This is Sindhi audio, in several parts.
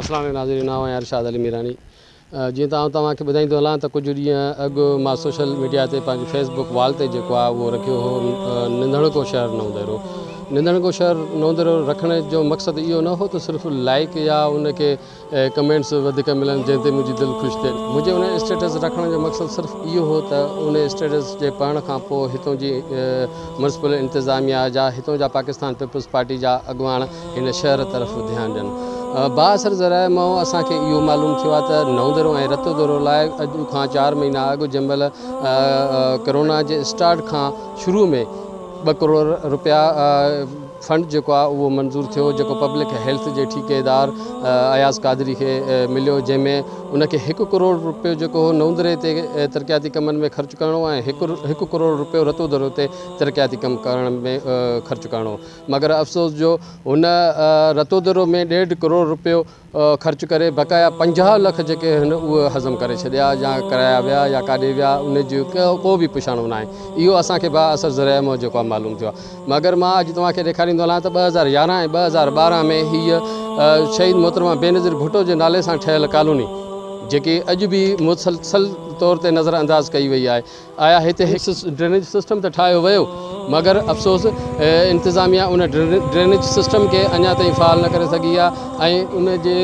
السلام عليڪم ناظرين آئون آهيان ارشاد علي ميراڻي جيئن ته آئون توهان کي ٻڌائيندو هلان ته ڪجهه ڏينهن اڳ مان سوشل ميڊيا تي پنهنجي فيس بڪ وال تي جيڪو آهي اهو رکيو هو ننڌڻڪو شهر نئون ديرو ننڌڻڪو شهر نئون ديرو رکڻ جو مقصد اهو نه هو ته صرف لائڪ يا ان کي ڪمينٽس وڌيڪ ملن جنهن تي منهنجي دل خوش ٿئي. منهنجي ان اسٽيٽس رکڻ جو مقصد صرف اهو هو ته ان اسٽيٽس جي پڙهڻ کان پوء هتون جي ميونسپل انتظاميا جا هتون جا پاڪستان پيپلز پارٽي جا اڳواڻ هن شهر طرف ڌيان ڏين. بااثر ذرائع مان اسان کي اهو معلوم ٿيو آهي ته نئون درو ۽ رتو درو لاء اڄ کان چار مهينا اڳ جنهن مهل ڪرونا جي اسٽارٽ کان شروع ۾ ٻه ڪروڙ رپيا فنڊ جيڪو آهي اهو منظور ٿيو جيڪو پبلڪ هيلٿ جي ٺيڪيدار اياز قادري کي مليو جنهن ۾ ان کي هڪ ڪروڙ رپيو جيڪو هو نئون دري تي ترقياتي ڪمن ۾ خرچ ڪرڻو ۽ هڪ ڪروڙ رپيو رتو درو تي ترقياتي ڪم ڪرڻ ۾ خرچ ڪرڻو مگر افسوس جو هن رتو درو ۾ ڏيڍ ڪروڙ رپيو خرچ ڪري بقايا 50 لک جيڪي هن اهي هضم ڪري ڇڏيا يا ڪرايا ويا يا ڪاڏي ويا ان جو ڪو به پڇاڻو ناهي. اهو اسان کي بااثر ذريعي مان جيڪو آهي معلوم ٿيو آهي. مگر مان اڄ توهان کي ڏيکاريندو هلان ته 2011 ۽ 2012 ۾ هيء شهيد محترمه بينظير ڀٽو جي نالي سان ٺهيل ڪالوني جيڪي اڄ به مسلسل طور تي نظر انداز ڪئي وئي آهي آيا هتي هڪ ڊرينيج سسٽم ته ٺاهيو ويو مگر افسوس انتظاميا ان ڊرينيج سسٽم کي اڃا تائين فعال نه ڪري سگهي آهي ۽ ان جي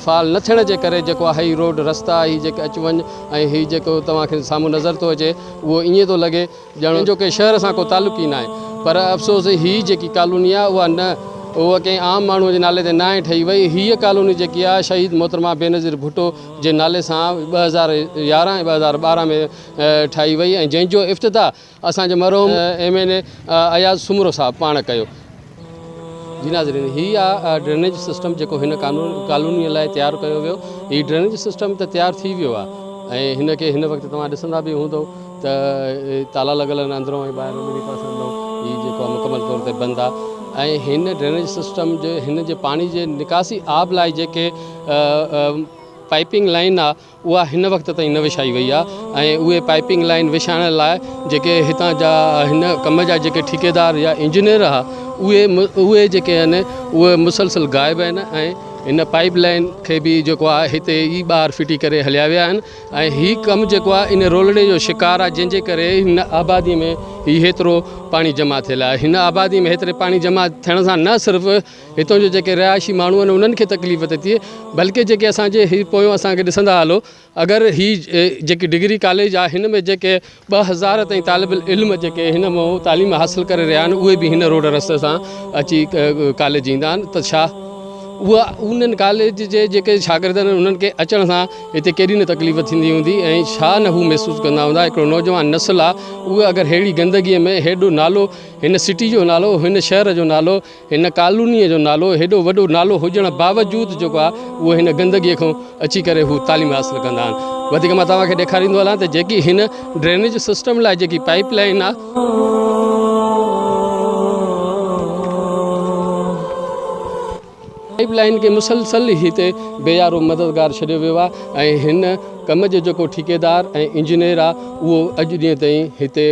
فعال نه ٿيڻ جي ڪري جيڪو آهي هي روڊ رستا هي جيڪي اچ وڃ ۽ هي جيڪو توهان کي سامهون نظر ٿو اچي اهو ائين ٿو لڳي ڄڻ جو ڪنهن شهر سان ڪو تعلق ئي ناهي پر افسوس هي جيڪي ڪالوني آهي اها نه اها ڪنهن عام ماڻهو جي نالي تي ناهي ٺهي وئي هيء ڪالوني جيڪي آهي شهيد محترمه بينظير ڀٽو جي نالي سان 2011 ۽ 2012 ۾ ٺاهي وئي ۽ جنهن جو افتتاح اسان جي مرحوم M N A Ayaz Soomro صاحب پاڻ ڪيو. جي ناظرين هي آ ڊرينيج سسٽم جيڪو هن ڪالوني لاء تيار ڪيو ويو. هي ڊرينيج سسٽم ته تيار ٿي ويو آ ۽ هن کي هن وقت توهان ڏسندا به هوندو ته تالا لڳل آهن اندرون ۽ ٻاهرون ٻنهي پاسن ڏانهن هي جيڪو آ مڪمل طور تي بند آ ۽ هن ڊرينيج سسٽم جي هن جي پاڻي جي نڪاسي آب لاء جيڪي پائپنگ لائين آ اها هن وقت تائين نه وڇائي وئي آ ۽ اهي پائپنگ لائين وڇائڻ لاء جيڪي هتان جا هن ڪم جا جيڪي ٺيڪيدار يا انجنيئر ها اهي اهي جيڪي آهن اهي مسلسل غائب آهن ۽ هن پائپ لائين کي به جيڪو آ هتي ئي ٻاهر ڦٽي ڪري هليا ويا آهن ۽ هي ڪم جيڪو آ ان رولڙي جو شڪار آ جنهن جي ڪري هن آبادي ۾ هي هيترو پاڻي جمع ٿيل آهي هن آبادي ۾ هيتري پاڻي جمع ٿيڻ سان نه صرف هتان جو جيڪي رهائشي ماڻهو آهن انهن کي تڪليف ٿي ٿئي بلڪه جيڪي اسان جي هي پويون اسان کي ڏسندا هلو اگر هي جيڪي ڊگري ڪاليج آهي هن ۾ جيڪي 2000 تائين طالب العلم جيڪي هن مان تعليم حاصل ڪري رهيا آهن اهي به هن روڊ رستي سان اچي ڪاليج ايندا آهن ته ڇا اها انهن ڪاليج جي جيڪي شاگرد آهن انهن کي اچڻ سان هتي ڪيڏي نه تڪليف ٿيندي هوندي ۽ ڇا نه هو محسوس ڪندا هوندا هڪڙو نوجوان نسل آهي اهي اگر ههڙي گندگي ۾ هيڏو نالو هن سٽي جو نالو هن شهر جو نالو هن ڪالونيء جو نالو هيڏو وڏو نالو هجڻ باوجود جيڪو آهي اهو هن گندگيء کان اچي ڪري هو تعليم حاصل ڪندا آهن. وڌيڪ مان توهان کي ڏيکاريندو هلان ته جيڪي هن ڊرينيج سسٽم لاء جيڪي پائيپ لائين آهي، پائيپ لائين کي مسلسل هتي بي يارو مددگار ڇڏيو ويو آهي ۽ هن ڪم جو جيڪو ٺيڪيدار ۽ انجنيئر آهي اهو اڄ ڏينهن تائين هتي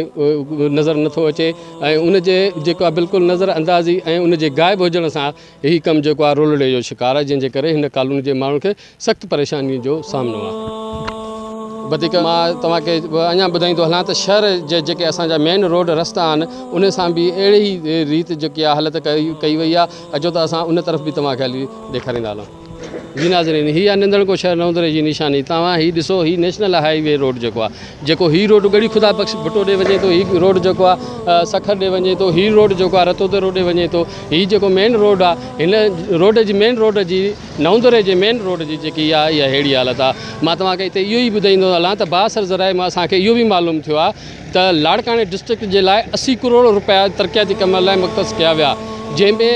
نظر نٿو اچي. ۽ ان جي جيڪو آهي بلڪل نظر اندازي ۽ ان جي غائب هجڻ سان هي ڪم جيڪو آهي رولڙي جو شڪار آهي جنهن جي ڪري هن ڪالوني جي ماڻهن کي سخت پريشاني جو سامنو آهي. وڌيڪ مان توهان کي اڃا ٻڌائيندو هلان ته شهر جي جيڪي اسان جا مين روڊ رستا آهن ان سان به اهڙي ئي ريت جيڪي آهي حالت ڪئي وئي آهي اچو ته اسان ان طرف به توهان کي هلي ڏيکاريندا هلون. جي ناظرين هي آهي نندڻڪو شهر نئون جي نشاني توهان هي ڏسو هي نيشنل هائي وي روڊ جيڪو آهي جيڪو هي روڊ ڳڙهي خدا بخش ڀٽو ڏي وڃي ٿو هي روڊ جيڪو آهي سکر ڏي وڃي ٿو هي روڊ جيڪو آهي رتو ديرو ڏي وڃي ٿو هي جيڪو مين روڊ آهي هن روڊ جي مين روڊ جي نئون دري جي مين روڊ جي جيڪي آهي اها ههڙي حالت آهي مان توهان کي هتي اهو ئي ٻڌائيندو هلان ته بااثر ذرائع مان اسان کي اهو به معلوم ٿيو آهي ته لاڙڪاڻي ڊسٽرڪٽ جي لاء 80 ڪروڙ رپيا ترقياتي ڪمن لاء مختص ڪيا ويا جنهن ۾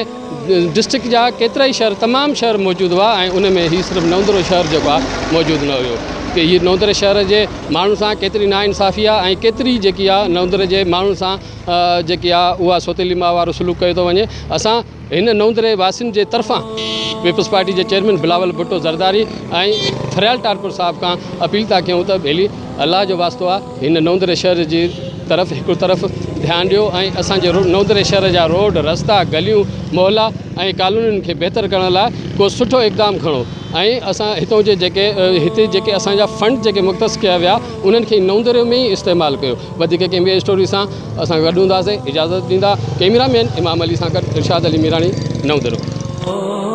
ڊسٽرڪٽ جا ڪيترائي شهر تمام شهر موجود هئا ۽ ان ۾ هي صرف نئون شهر جيڪو آهي موجود نه هيو ڪي هي نئون شهر جي ماڻهن سان ڪيتري ناانصافي آهي ۽ ڪيتري جيڪي آهي نئون جي ماڻهن سان جيڪي آهي اها سوتيلي ماء وارو سلوڪ ڪيو ٿو وڃي اسان هن نئون دري واسين جي طرفان پيپلز پارٽي جي چيئرمين بلاول ڀٽو زرداري ۽ فريال ٽالپر صاحب کان اپيل ٿا ڪيون ته ڀيلي الله جو واسطو آ هن نئون دري شهر جي طرف هڪ طرف ڌيان ڏيو ۽ اسان جي نئون ديري شهر جا روڊ رستا گليون محلا ۽ ڪالونين کي بهتر ڪرڻ لاء ڪو سٺو اقدام کڻو ۽ اسان هتون جي جيڪي هتي جيڪي اسان جا فنڊ جيڪي مختص ڪيا ويا انهن کي نئون ديري ۾ ئي استعمال ڪيو. وڌيڪ ڪنهن ٻئي اسٽوري سان اسان گڏ هونداسين اجازت ڏيندا ڪئميرا مين امام علي سان گڏ ارشاد علي ميراڻي نئون ديرو.